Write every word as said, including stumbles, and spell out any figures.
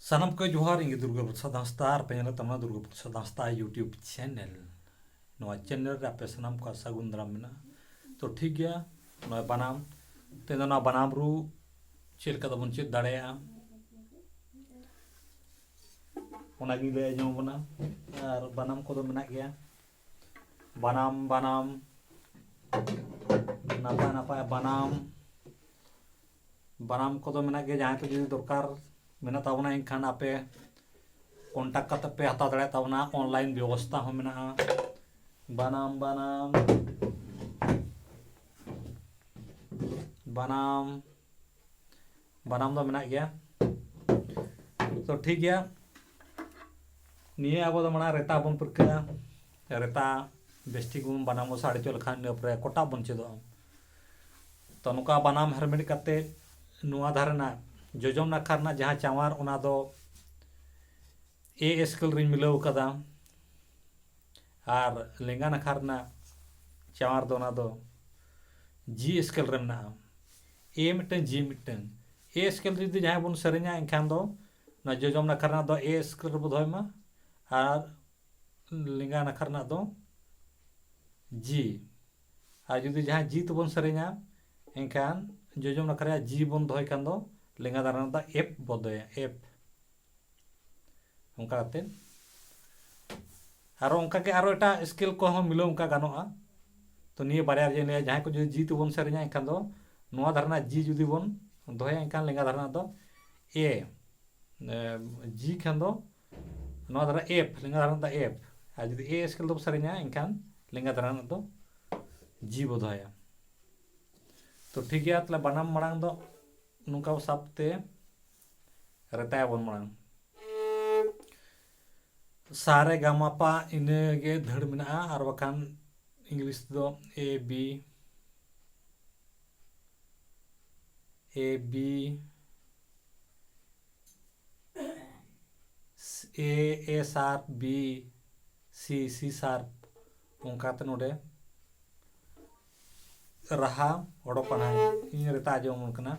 ᱥᱟᱱᱟᱢ ᱠᱚ ᱡᱚᱦᱟᱨ, ᱤᱧ ᱜᱮ ᱫᱩᱨᱜᱟ ᱯᱨᱚᱥᱟᱫᱽ ᱦᱟᱸᱥᱫᱟ ᱟᱨ ᱯᱮ ᱧᱮᱞᱮᱫ ᱛᱟᱵᱚᱱᱟ ᱫᱩᱨᱜᱟ ᱯᱨᱚᱥᱟᱫᱽ ᱦᱟᱸᱥᱫᱟ YouTube ᱪᱮᱱᱮᱞ᱾ ᱱᱚᱣᱟ ᱪᱮᱱᱮᱞ ᱨᱮ ᱟᱯᱮ ᱥᱟᱱᱟᱢ ᱠᱚᱣᱟᱜ ᱥᱟᱹᱜᱩᱱ ᱫᱟᱨᱟᱢ ᱢᱮᱱᱟᱜᱼᱟ᱾ ᱛᱚ ᱴᱷᱤᱠ ᱜᱮᱭᱟ, ᱱᱚᱣᱟ ᱵᱟᱱᱟᱢ, ᱛᱮᱦᱮᱧ ᱫᱚ ᱱᱚᱣᱟ ᱵᱟᱱᱟᱢ ᱨᱩ ᱪᱮᱫ ᱞᱮᱠᱟ ᱛᱮᱵᱚᱱ ᱪᱮᱫ ᱫᱟᱲᱮᱭᱟᱜᱼᱟ, ᱚᱱᱟᱜᱤᱧ ᱞᱟᱹᱭ ᱟᱸᱡᱚᱢ ᱟᱵᱚᱱᱟ᱾ ᱟᱨ ᱵᱟᱱᱟᱢ ᱠᱚᱫᱚ ᱢᱮᱱᱟᱜ ᱜᱮᱭᱟ, ᱵᱟᱱᱟᱢ ᱵᱟᱱᱟᱢ, ᱱᱟᱯᱟᱭ ᱱᱟᱯᱟᱭ ᱵᱟᱱᱟᱢ, ᱵᱟᱱᱟᱢ ᱠᱚᱫᱚ ᱢᱮᱱᱟᱜ ᱜᱮᱭᱟ᱾ ᱡᱟᱦᱟᱸᱭ ᱠᱚ ᱡᱩᱫᱤ ᱫᱚᱨᱠᱟᱨ ᱢᱮᱱᱟᱜ ᱛᱟᱵᱚᱱᱟ, ᱮᱱᱠᱷᱟᱱ ᱟᱯᱮ ᱠᱚᱱᱴᱟᱠᱴ ᱠᱟᱛᱮ ᱯᱮ ᱦᱟᱛᱟᱣ ᱫᱟᱲᱮᱭᱟᱜ ᱛᱟᱵᱚᱱᱟ, ᱚᱱᱞᱟᱭᱤᱱ ᱵᱮᱵᱚᱥᱛᱷᱟ ᱦᱚᱸ ᱢᱮᱱᱟᱜᱼᱟ᱾ ᱵᱟᱱᱟᱢ ᱵᱟᱱᱟᱢ ᱵᱟᱱᱟᱢ ᱵᱟᱱᱟᱢ ᱫᱚ ᱢᱮᱱᱟᱜ ᱜᱮᱭᱟ᱾ ᱛᱚ ᱴᱷᱤᱠ ᱜᱮᱭᱟ, ᱱᱤᱭᱟᱹ ᱟᱵᱚ ᱫᱚ ᱢᱟᱲᱟᱝ ᱨᱮᱛᱟ ᱵᱚᱱ ᱯᱟᱹᱨᱠᱟᱹᱜᱼᱟ᱾ ᱨᱮᱛᱟ ᱵᱮᱥᱴᱷᱤᱠ ᱵᱚᱱ ᱵᱟᱱᱟᱢ ᱵᱚᱱ ᱥᱟᱰᱮ ᱦᱚᱪᱚ ᱞᱮᱠᱷᱟᱱ ᱤᱱᱟᱹ ᱯᱚᱨᱮ ᱠᱚᱴᱟᱵ ᱵᱚᱱ ᱪᱮᱫᱚᱜᱼᱟ᱾ ᱛᱚ ᱱᱚᱝᱠᱟ ᱵᱟᱱᱟᱢ ᱦᱮᱨᱢᱮᱫ ᱠᱟᱛᱮ ᱱᱚᱣᱟ ᱫᱷᱟᱨᱮ ᱨᱮᱱᱟᱜ ᱡᱚᱡᱚᱢ ᱱᱟᱠᱷᱟ ᱨᱮᱱᱟᱜ ᱡᱟᱦᱟᱸ ᱪᱟᱣᱟᱨ, ᱚᱱᱟ ᱫᱚ ᱮ ᱥᱠᱮᱞ ᱨᱤᱧ ᱢᱤᱞᱟᱹᱣ ᱠᱟᱫᱟ᱾ ᱟᱨ ᱞᱮᱸᱜᱟ ᱱᱟᱠᱷᱟ ᱨᱮᱱᱟᱜ ᱪᱟᱣᱟᱨ ᱫᱚ, ᱚᱱᱟ ᱫᱚ ᱡᱤ ᱥᱠᱮᱞ ᱨᱮ ᱢᱮᱱᱟᱜᱼᱟ᱾ ᱮ ᱢᱤᱫᱴᱟᱝ, ᱡᱤ ᱢᱤᱫᱴᱟᱝ᱾ ᱮ ᱥᱠᱮᱞ ᱡᱩᱫᱤ ᱡᱟᱦᱟᱸᱭ ᱵᱚᱱ ᱥᱮᱨᱮᱧᱟ, ᱮᱱᱠᱷᱟᱱ ᱫᱚ ᱚᱱᱟ ᱡᱚᱡᱚᱢ ᱱᱟᱠᱷᱟ ᱨᱮᱱᱟᱜ ᱫᱚ ᱮ ᱥᱠᱮᱞ ᱨᱮᱵᱚ ᱫᱚᱦᱚᱭ ᱢᱟ, ᱟᱨ ᱞᱮᱸᱜᱟ ᱱᱟᱠᱷᱟ ᱨᱮᱱᱟᱜ ᱫᱚ ᱡᱤ᱾ ᱟᱨ ᱡᱩᱫᱤ ᱡᱟᱦᱟᱸ ᱡᱤ ᱛᱮᱵᱚᱱ ᱥᱮᱨᱮᱧᱟ, ᱮᱱᱠᱷᱟᱱ ᱡᱚᱡᱚᱢ ᱱᱟᱠᱷᱟ ᱨᱮᱭᱟᱜ ᱡᱤ ᱵᱚᱱ ᱫᱚᱦᱚᱭ ᱠᱷᱟᱱ ᱫᱚ ᱞᱮᱸᱜᱟ ᱫᱷᱟᱨᱮ ᱨᱮᱱᱟᱜ ᱫᱚ ᱮᱯᱷ ᱵᱚ ᱫᱚᱦᱚᱭᱟ, ᱮᱯᱷ᱾ ᱚᱱᱠᱟ ᱠᱟᱛᱮ ᱟᱨᱚ ᱚᱱᱠᱟ ᱜᱮ ᱟᱨᱚ ᱮᱴᱟᱜ ᱥᱠᱮᱞ ᱠᱚᱦᱚᱸ ᱢᱤᱞᱟᱹᱣ ᱚᱱᱠᱟ ᱜᱟᱱᱚᱜᱼᱟ᱾ ᱛᱚ ᱱᱤᱭᱟᱹ ᱵᱟᱨᱭᱟ ᱨᱮ ᱞᱟᱹᱭᱟ, ᱡᱟᱦᱟᱸᱭ ᱠᱚ ᱡᱩᱫᱤ ᱡᱤ ᱛᱮᱵᱚᱱ ᱥᱮᱨᱮᱧᱟ, ᱮᱱᱠᱷᱟᱱ ᱫᱚ ᱱᱚᱣᱟ ᱫᱷᱟᱨᱮ ᱨᱮᱱᱟᱜ ᱡᱤ ᱡᱩᱫᱤ ᱵᱚᱱ ᱫᱚᱦᱚᱭᱟ, ᱮᱱᱠᱷᱟᱱ ᱞᱮᱸᱜᱟ ᱫᱷᱟᱨᱮ ᱨᱮᱱᱟᱜ ᱫᱚ ᱮ, ᱮ, ᱡᱤ ᱠᱷᱟᱱ ᱫᱚ ᱱᱚᱣᱟ ᱫᱷᱟᱨᱮ ᱮᱯᱷ, ᱞᱮᱸᱜᱟ ᱫᱷᱟᱨᱮ ᱨᱮᱱᱟᱜ ᱫᱚ ᱮᱯᱷ᱾ ᱟᱨ ᱡᱩᱫᱤ ᱮ ᱥᱠᱮᱞ ᱛᱮᱵᱚᱱ ᱥᱮᱨᱮᱧᱟ, ᱮᱱᱠᱷᱟᱱ ᱞᱮᱸᱜᱟ ᱫᱷᱟᱨᱮ ᱨᱮᱱᱟᱜ ᱫᱚ ᱡᱤ ᱵᱚ ᱫᱚᱦᱚᱭᱟ᱾ ᱛᱚ ᱴᱷᱤᱠ ᱜᱮᱭᱟ, ᱛᱟᱦᱞᱮ ᱵᱟᱱᱟᱢ ᱢᱟᱲᱟᱝ ᱫᱚ ᱱᱚᱝᱠᱟ ᱵᱚ ᱥᱟᱵ ᱛᱮ ᱨᱮᱛᱟᱭᱟᱵᱚᱱ ᱢᱟᱲᱟᱝ᱾ ᱥᱟ ᱨᱮ ᱜᱟ ᱢᱟ ᱯᱟ, ᱤᱱᱟᱹᱜᱮ ᱫᱷᱟᱹᱲ ᱢᱮᱱᱟᱜᱼᱟ, ᱟᱨ ᱵᱟᱠᱷᱟᱱ ᱤᱝᱞᱤᱥ ᱛᱮᱫᱚ A B, A B, A, A sharp, B, C, C sharp, ᱚᱱᱠᱟᱛᱮ ᱱᱚᱰᱮ ᱨᱟᱦᱟ ᱚᱰᱚᱠ ᱠᱟᱱᱟ᱾ ᱤᱧ ᱨᱮᱛᱟ ᱟᱸᱡᱚᱢ ᱠᱟᱱᱟ,